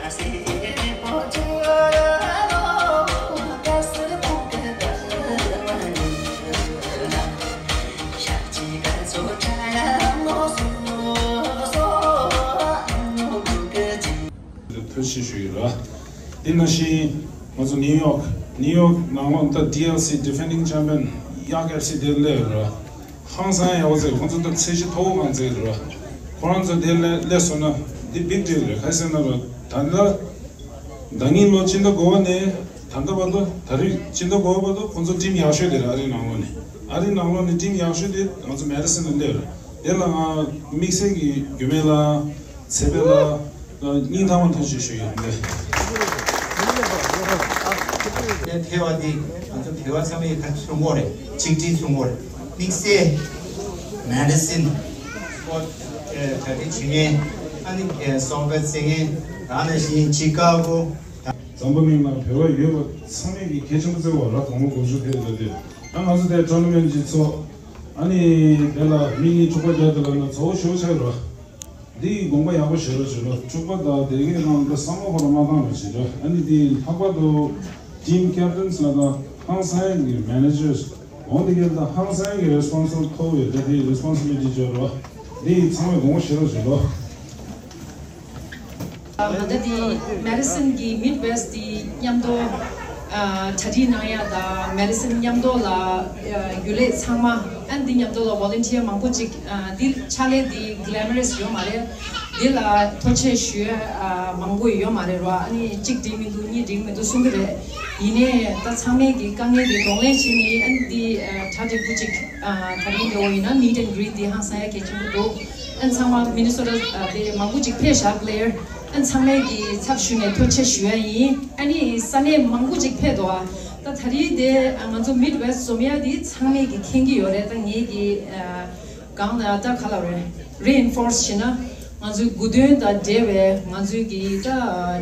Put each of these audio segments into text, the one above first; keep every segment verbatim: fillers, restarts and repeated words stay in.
ཐུགས་རྗེ་ཆེ་ཞུ་ཡི་ར། དེ་ནང་བཞིན་ང་ཚོ་ནིའུ་ཡོག་ནིའུ་ཡོག་ནང་ལོགས་ད་ཌི་ཨེལ་སི་Defending Champion ཡག་ཨེཕ་སི་དེ་སླེབས་ཡོད་ར། ཧང་སང་ཡག་པོ་བྱས། ཁོང་ཚོ་ད་ཚད་གཞི་མཐོ་པོ་གང་བྱས་ར། ཁོ་རང་ཚོ་དེ་སླེབས་སླེབས་སོང་ན་འདི་བིག་ཌིལ་རེད། ག་རེ་ཟེར་ན་ར། ད་ལྟ་ཟླ་ཉིན་ལོ་སྤྱི་ཟླ་དགུ་པ་ནས་ད་ལྟ་བར་དུ། ད་རེས་སྤྱི་ཟླ་དགུ་པ་བར་དུ་ཁོང་ཚོ་ཊིམ་ཡག་ཤོས་དེ་རེད། ཨ་རིའི་ནང་ལོགས་ནས། ཨ་རིའི་ནང་ལོགས་ནས་ཊིམ་ཡག་ཤོས་དེ་ང་ཚོ་མེ་ཌི་སོན་ནས་སླེབས་རེད། དེ་ལ་ང་དམིགས་བསལ་གྱི་རྒྱུད་སྨད་ལ། ཚེ་འཕེལ་ལགས་ལ་སྙིང་ཐག་པ་ཐུགས་རྗེ་ཆེ་ཞུ་ཡི་ཡིན། དེ་ཕལ་བ་འདི་ང་ཚོ་ཕལ་བ་ཚང་མས་ཁ་ཚུར་མོ་རེད། གཅིག་སྒྲིལ་ཚུར་མོ་རེད། དམིགས་བསལ་མེ་ཌི་སིན་སྤོར་ཊི་གྲ་སྒྲིག་བྱེད་མཁན། ཨ་ནི་སོག་པོ་རྩེད་མཁན། རང་ནང་བཞིན་ཅི་ཀ་གོ། འཛམ་བུ་གླིང་ལ་བོད་པ་ཡོད་པ་ཚང་མས་ཀྱི་གལ་ཆེན་པོ་བརྩི་བ་ར། དང་པོ་དགུ་བཅུ་ཕེབས་ཡོད་དེ། ཨ་ང་ཚོ་དེ་ཊོར་ན་མེན་ཊི་ཅིག་ཚོགས། ཨ་ནི་དེ་ལ་མི་ཉིས་དྲུག་པ་བརྒྱབ་དེ་ལ་ན་གཙོ་བོ་ཞེ་པོ་ཆགས་ར། འདི་ཡི་དགོངས་པ་ཡག་པོ་བཞེས་རོགས་བྱེད་རོགས། དྲུག་པ་དང་དེ་གའི་ནང་དུ་བསམ་བློ་ཁོ་རང་མ་བཏང་རོགས་བྱེད་རོགས། ཨ་ནི་དེ་ལྷག་པར་དུ་ཊིམ་ཀེབ་ཊེན་ལ་དང་ཧང་སང་གི་མེ་ནེ་ཇར་འོང་དེ་གའི་དང་ཧང་སང་གི་རེ་སི་པོན་སི་བི་ལི་ཊི་མཐོ་བོ་ཡོད། ད་དེ་རེ་སི་པོན་སི་བི་ལི་ཊི་འཇོག་རོགས། འདི་ཡི་ཚང་མས་དགོངས་པ་བཞེས་རོགས་བྱེད་རོགས། ད་ལྟ་འདི་མེ་ཌི་སོན་གྱི་མིཌ་ཝེསྟ་འདི་མཉམ་དུ་ཨ་གྲ་སྒྲིག་གནང་ཡ་དང་མེ་ཌི་སོན་མཉམ་དུ་ལ་ཨ་རྒྱུན་ལས་ཚང་མ། ཨ་འདི་མཉམ་དུ་ལ་ཝོ་ལན་ཊི་ཡར་མང་པོ་ཅིག་ཨ་འདི་ཕྱག་ལས་འདི་གི་ལེ་མོ་རས་ཡོད་མ་རེད། འདི་ལ་ཐུགས་རྗེ་ཆེ་ཞུ་ཡ་ཨ་མང་པོ་ཡོད་མ་རེད་རོ། ཨ་ནི་གཅིག་འགྲིག་མི་འདུག་གཉིས་འགྲིག་མི་འདུག་གསུང་གི་རེད། ཡིན་ནའི་ད་ཚང་མས་ཀྱི་དཀའ་ངལ་འདི་གདོང་ལེན་བྱས་ནས། ཨ་འདི་ཨ་གྲ་སྒྲིག་པོ་ཅིག་ཨ་ད་རིང་འདི་འོ་ཡིན་ན་མིཊ་ཨེན་གྲིཊ་འདི་ཧང་སང་ཡ་གལ་ཆེན་པོ་འདུག་ཨ་ཚང་མ་མི་ནི་སོ་ཊ་ཨ་དེ་མང་པོ་ཅིག་ཕེབས་བཞག་པ་ལས། ཨ་ཚང་མས་ཀྱི་ཚབ་ཞུས་ནས་ཐུགས་རྗེ་ཆེ་ཞུ་ཡ་ཡིན། ཨ་ནི་ས་གནས་མང་པོ་ཅིག་ཕེབས་འདུག་ཨ་ད་ད་རིང་དེ་ཨ་ང་ཚོ་མིཌ་ཝེསྟ་འཛོམས་ཡ་དེ་ཚང་མས་ཀྱི་མཁྱེན་གྱི་ཡོད་རེད། ད་ངས་ཀྱི་ཨ་གང་ལ་ད་ག་ལ་རེད། རི་ཨིན་ཕོར་སི་བྱས་ན་ང་ཚོའི་དགུང་སྟོན་དང་འབྲེལ་བའི་ང་ཚོའི་ཀྱི་ད་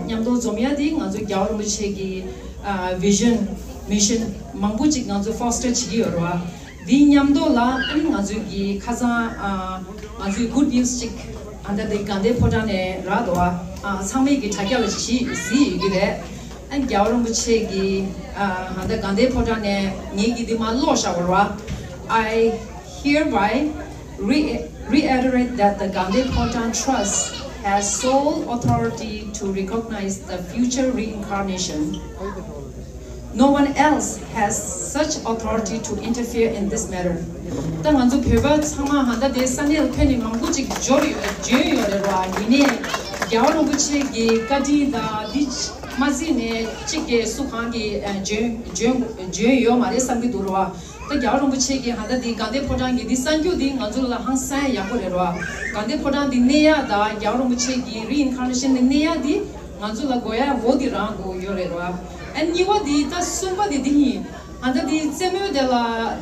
མཉམ་དུ་འཛོམས་ཡ་དེ་ང་ཚོའི་རྒྱལ་བ་རིན་པོ་ཆེ་གི་ཨ་བི་ཤན་མི་ཤན་མང་པོ་ཅིག་ང་ཚོ་ཕོ་སི་ཊར་བྱེད་ཀྱི་ཡོད་རེད་བ། འདིའི་མཉམ་དུ་ལ་ཨ་ནི་ང་ཚོའི་གི་ཁ་སང་ཨ་ང་ཚོའི་གུཌ་ནིའུ་སི་ཅིག་ཨ་ད་དེ་དགའ་ལྡན་ཕོ་བྲང་ནས་རག་འདུག་ཨ། ཚང་མས་ཀྱི་དྲ་རྒྱ་ལ་གཟིགས་གཟིགས་ཡོད་ཀྱི་རེད། ཨ་རྒྱལ་བ་རིན་པོ་ཆེ་གི་ཨ་ད་དགའ་ལྡན་ཕོ་བྲང་ནས་ངེད་ཀྱི་འདི་མ་ཀློག་བཞག་པ་རེད་བ། I hereby re- reiterate that the Gandhi Phodrang Trust has sole authority to recognize the future reincarnation. No one else has such authority to interfere in this matter. ད་ང་ཚོ་བོད་པ་ཚང་མ་ཧ་ད་དེ་ས་གནས་ལ་ཕེབས་ནས་མང་པོ་ཅིག་འབྱོར་ཡོད་བྱོན་ཡོད་རེད་བ། ཡིན་ནའི་རྒྱལ་བ་རིན་པོ་ཆེ་གི་བཀའ་དྲིན་དང་འདི་མ་བརྩིས་ནས་གཅིག་གིས་སུ་གང་གིས་ཨ་བྱོན་བྱོན་བྱོན་ཡོད་མ་རེད་བསམ་གྱི་འདུག་རེད་བ། ད་རྒྱལ་བ་རིན་པོ་ཆེ་གི་ཧ་ད་དེ་དགའ་ལྡན་ཕོ་བྲང་གི་འདི་གསར་འགྱུར་འདི་ང་ཚོ་ལ་ཧང་སང་ཡག་པོ་རེད་བ། དགའ་ལྡན་ཕོ་བྲང་འདི་གནས་ཡ་དང་རྒྱལ་བ་རིན་པོ་ཆེ་གི་རི་ཨིན་ཀར་ནེ་ཤན་འདི་གནས་ཡ་འདི་ང་ཚོ་ལ་དགོས་ཡ་འོ་འདི་རང་དགོས་ཡོད་རེད་བ། ཨ་གཉིས་པ་འདི་ད་གསུམ་པ་འདི་འདི་ཡིན། ཨ་ད་འདི་རྩེད་མོ་དེ་ལ་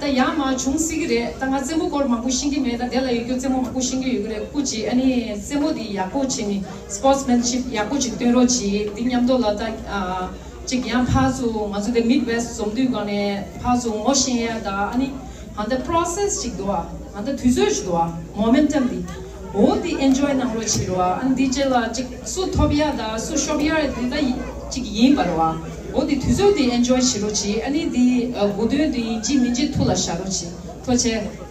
ད་ཡར་མར་བྱུང་སྲིད་ཀྱི་རེད། ད་ང་རྩེད་མོ་སྐོར་མང་པོ་ཤེས་ཀྱི་མེད། ད་དེ་ལ་ཡོད་རྒྱུ་རྩེད་མོ་མང་པོ་ཤེས་ཀྱི་ཡོད་ཀྱི་རེད། སྐུ་མཁྱེན་ཨ་ནི་རྩེད་མོ་འདི་ཡག་པོ་བྱེད་ནི་སི་པོར་ཊི་སི་མེན་ཤིབ་ཡག་པོ་ཅིག་སྟོན་རོགས་གྱིས། འདི་མཉམ་དུ་ལ་ད་ཨ་ཅིག་ཡང་ཕར་ཚུར་ང་ཚོ་འདི་མིཌ་ཝེསྟ་འཛོམས་དུས་སྒང་ནས་ཕར་ཚུར་ངོ་ཤེས་ཡ་ད་ཨ་ནི་ཧ་ད་པོ་རོ་སེ་སི་ཅིག་འདུག་ཨ། ཧ་ད་དུས་ཚོད་ཅིག་འདུག་ཨ། མོ་མེན་ཊམ་འདི་འོ་འདི་ཨེན་ཇོའི་གནང་རོགས་བྱེད་རོགས་ཨ། ཨ་ནི་འདི་རྗེས་ལ་ཅིག་སུ་ཐོབ་ཡ་ད་སུ་ཤོབ་ཡ་འདི་ད་ཅིག་ཡིན་པ་རེད་བ། འོ་འདི་དུས་ཚོད་འདི་ཨེན་ཇོའི་བྱེད་རོགས་བྱེད། ཨ་ནི་འདི་ཨ་དགུང་སྟོན་འདི་ཡིན་གཅིག་མིན་གཅིག་ཐུགས་ལ་བཞག་རོགས་བྱེད། ཐུགས་རྗེ་ཆེ།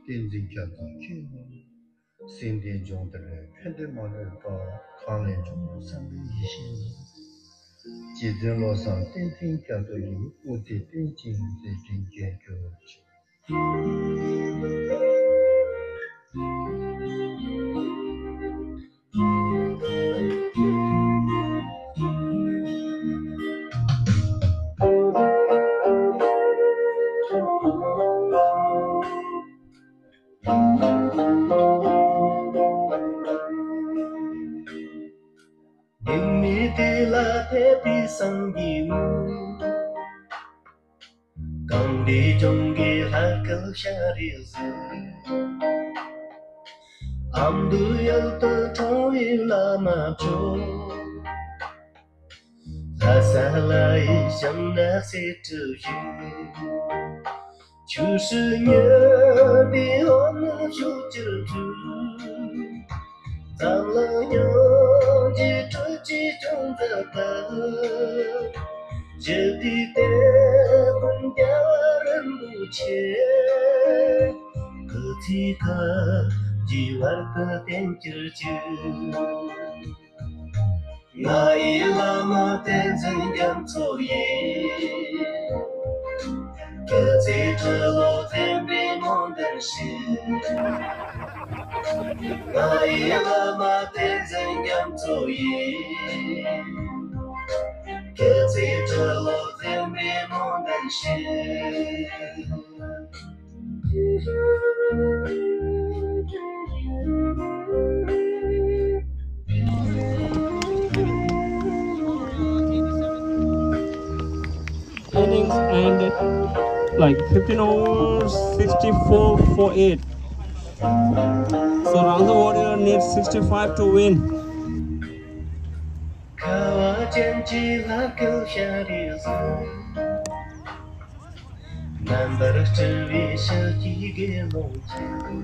བསྟན་འཛིན་རྒྱ་མཚོ་ཁྱོད། སེམས་ལྡན་སྦྱོང་བརྡར་ཕན་བདེ་མ་ལུས་པ། གང་ལས་འབྱུང་བའི་བསམ་པའི་ཡེ་ཤེས་ནི། རྗེ་བཙུན་བློ་བཟང་བསྟན་འཛིན་རྒྱ་མཚོ་ཡི་དབུ་ཐོད་བརྟན་ཅིང་མཛད་འཕྲིན་རྒྱས་གྱུར་ཅིག། སྙིགས་མའི་དུས་ལ་ཕེབས་པའི་སངས་རྒྱས་དངོས། གངས་འདྲའི་ལྗོངས་ཀྱི་ལྷ་སྐལ་ཤར་རིའི་གཟིགས། ཨ་མདོའི་ཡུལ་དུ་འཁྲུངས་པའི་བླ་མ་མཆོག། ལྷ་ས་ལ་ཡི་ཞིང་ནགས་གསེར་བྲིས་བཞིན། ཆུ་སྲིན་ཉུལ་བའི་འོག་ནས་ཕྱོགས་བཅུར་འཁྲུག། འཛམ་གླིང་སྙིང་རྗེའི་སྤྲུལ་སྐྱེས་ཅུང་ཟད་ལྟ། ཞི་བདེའི་དེད་དཔོན་རྒྱལ་བ་རིན་པོ་ཆེ། སྐུ་ཚེ་མཐའ་རྒྱས་བར་དུ་བརྟན་གྱུར་ཅིག། ང་ཡི་བླ་མ་བསྟན་འཛིན་རྒྱ་མཚོ་ཡིན། སྐུ་ཚེ་ཁྲི་ལོ་བརྟན་པའི་སྨོན་འདུན་ཞུ། ང་ཡི་བླ་མ་བསྟན་འཛིན་རྒྱ་མཚོ་ཡིན། སྐུ་ཚེ་ཁྲི་ལོ་བརྟན་པའི་སྨོན་འདུན་ཞུ། Innings ended like fifteen overs, sixty-four for eight. So Rangzau Warrior needs sixty-five to win. ཁ་བ་ཅན་གྱི་ལྷ་སྐལ་ཤར་རིའི་གཟིགས། རྣམ་པར་སྤྲུལ་པའི་ཞི་བདེའི་དགེ་སློང་ཁྱེད།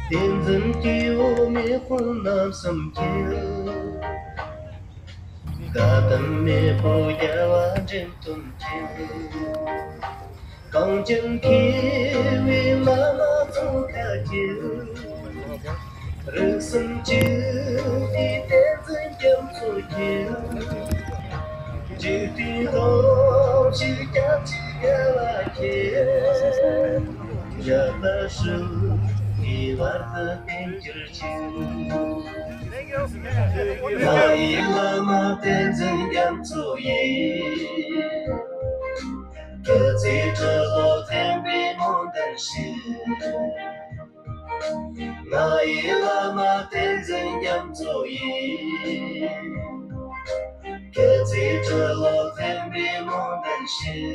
བསྟན་འཛིན་སྐྱེ་བོ་མེ་དཔུང་རྣམ་གསུམ་ཁྱེད། བཀའ་གདམས་མེས་པོ་རྒྱལ་བ་འབྲིམ་སྟོན་ཁྱེད། གངས་ཅན་མཁས་པའི་བླ་མ་ཙོང་ཁ་ཁྱེད། རིགས་གསུམ་གཅིག་ཏུ་བསྟན་འཛིན་རྒྱ་མཚོ་ཁྱེད། འཇིག་རྟེན་ཐོག་ཞིག་སྐྱབས་མཆི་རྒྱལ་བ་ཁྱེད། ཡ་ད་ཧྲིལ་གྱི་བར་དུ་བརྟན་གྱུར་ཅིག། ང་ཡི་བླ་མ་བསྟན་འཛིན་རྒྱ་མཚོ་ཡིན། སྐུ་ཚེ་ཁྲི་ལོ་བརྟན་པའི་སྨོན་འདུན་ཞུ། ང་ཡི་བླ་མ་བསྟན་འཛིན་རྒྱ་མཚོ་ཡིན། སྐུ་ཚེ་ཁྲི་ལོ་བརྟན་པའི་སྨོན་འདུན་ཞུ།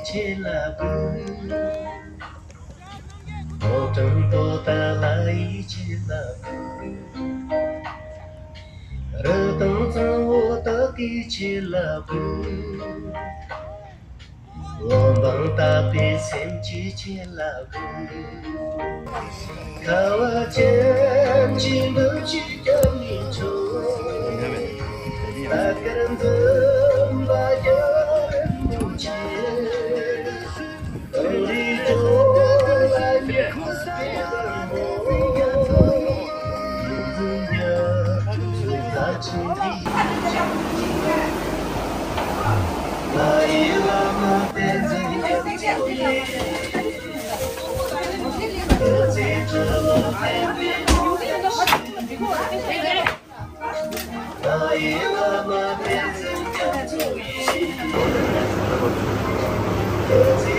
ཆེ་ལ་གུ། ཨོ་ཀྲང་ཏོ་ཏ་ལ་ཡི་ཆེ་ལ་གུ། རི་དྭགས་གཙང་བོ་དག་གི་ཆེ་ལ་གུ། བོད་འབངས་དག་པའི་སེམས་ཀྱི་ཆེ་ལ་གུ། ཁ་བ་ཅན་གྱི་འདུ་བྱེད་སྐྱབས་གནས་མཆོག་ད་གར་འཛུམ་པ་རྒྱ་རིན་པོ་ཆེ། གངས་རིའི་ལྗོངས་ལ་སྙེག་པའི་བར་མོ། འཛུམ་རྒྱ་ད་ཆུང་དུས། ང་ཡི་བླ་མ་བསྟན་འཛིན་རྒྱ་མཚོ་ཡིས། སྐུ་ཚེ་ཁྲི་ལོ་བརྟན་པའི་ངོ་བོ་ཞིག་ང་ཡི་བླ་མ་བསྟན་འཛིན་རྒྱ་མཚོ་ཡིས། སྐུ་ཚེ་